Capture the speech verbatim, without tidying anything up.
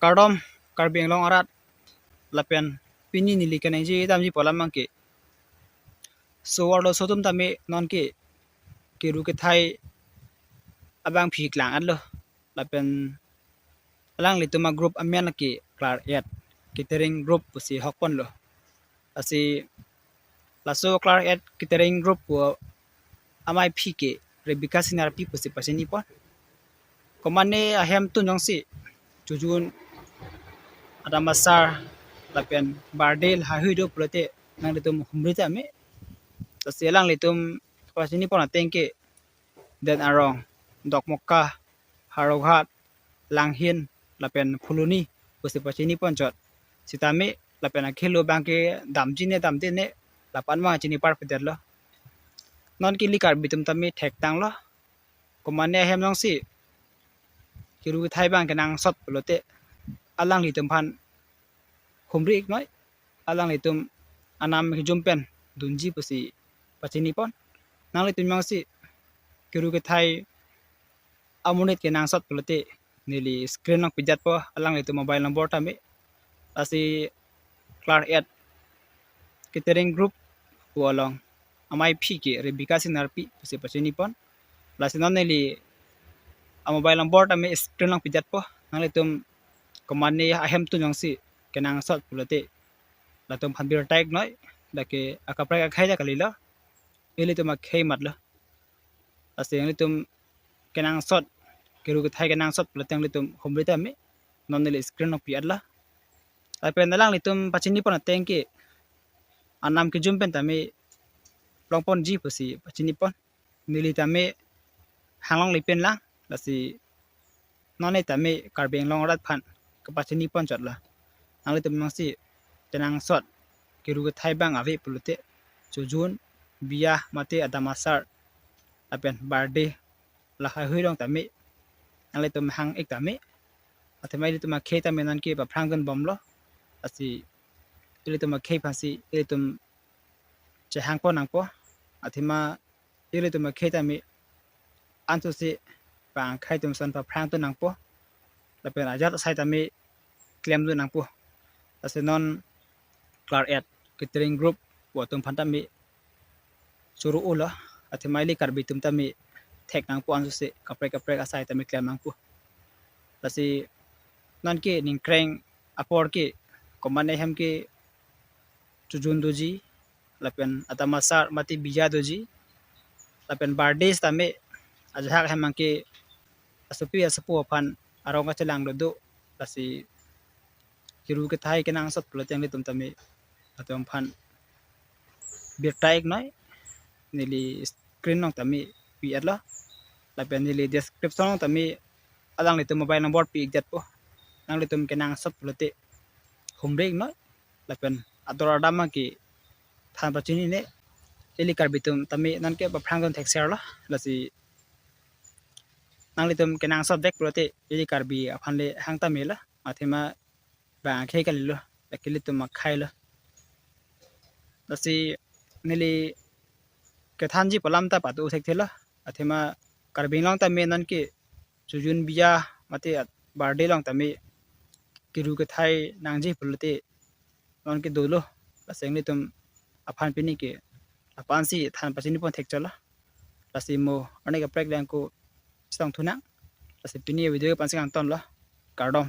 Kardom, Karbi Anglong arat, lapen pini neli kenangji damji pu alam abangke, so arloso atum tame nonke kiru kethai abangpi klang-etlo, lapen alanglitum a-group amen ke Klar et Catering Group pusi hokponlo. Lasi laso Klar et Catering Group pu amei aphi ke Rebecca Sinarpi pusi pachinipon. Komane ahemtun jongsi chojun, adam asar lapen birthday lahaihui do pulote nanglitum humri tame. Lasi alanglitum pachinipon ateng ke Den Arong, Dokmoka, Howraghat, Langhin lapen Phuloni pusi pachinipon chot. Sitame lapen akhelo abangke damji ne damde ne lapu-an abang chini parpedetlo. Nonke ili Karbi atum tame thektanglo. Komane ahem jongsi kiru kethai abang kenangsot pulote alanglitum aphan humri-iknoi, alanglitum anam kejum pen dunji pusi pachinipon. Nanglitum jongsi kiru kethai amonit kenangsot pulote neli screen along pidetpo alanglitum mobile number tame. Lasi Klar et Catering Group pu along amei aphi ke Rebecca Sinarpi pusi pachinipon. Lasi non neli a-mobile number tame screen along pidetpo. Nanglitum komane ahemtun jongsi kenangsot pulote latum aphan birta-iknoi, lake akaprek akhei ta kalilo, ilitum akhei matlo. Lasi nanglitum kenangsot, kiru kethai kenangsot pulote nanglitum humri tame, non neli screen along pi-etlo. Lapen alanglitum pachinipon ateng ke anam kejum pen tame longponji pusi pachinipon. Neli tame hanglongle pen lang, lasi non ne tame Karbi Anglong arat aphan kepachinipon chotlo. Nanglitum jongsi kenangsot kiru kethai abang ave pulote, chojun, biya mate adam asar lapen birthday lahaihui along tame nanglitum hang-ik tame. Athema ilitum akhei tame nonke paphrangdunbomlo. Lasi ilitum akhei aphansi ilitum chehangpon nangpo. Athema ilitum akhei tame ansose bang akhei atum ason paphrangdun nangpo. Lapen ajat asai tame klemdun nangpo. Lasi non Klar et Catering Group pu atum aphan tame choro-olo. Athema ili Karbi atum tame thek nangpo ansose kaprek kaprek asai tame klem nangpo. Lasi nonke ningkreng apor ke komane ahem ke chojun doji, lapen adam asar mate biya doji, lapen birthday tame ajahak ahem abangke asopi asopo aphan arong kachelang dodo. Lasi kiru kethai kenangsot pulote nanglitum tame latum aphan birta-iknoi, neli screen along tame pi-etlo. Lapen neli description along tame alanglitum mobile number pi-ikdetpo. Nanglitum kenangsot pulote humri-iknoi. Lapen ador adam abangke than pachinine, ili Karbi atum tame nonke paphrangdun thekserlo. Lasi nanglitum kenangsot vek pulote ili Karbi aphan le hang tamelo. Athema bang akhei kalilo, lake ilitum akhailo. Lasi neli kethanji pu alam ta pado thekthelo. Athema Karbi Anglong tame nonke chojun, biya mate birthday along tame kiru kethai nangji pulote nonke dolo. Lasi nanglitum aphan pini ke lapu-ansi than pachinipon thekchotlo. Lasi mo arni kaprek le ako chetongthunang. Lasi pini video ke la-ansi kangtonlo. Kardom.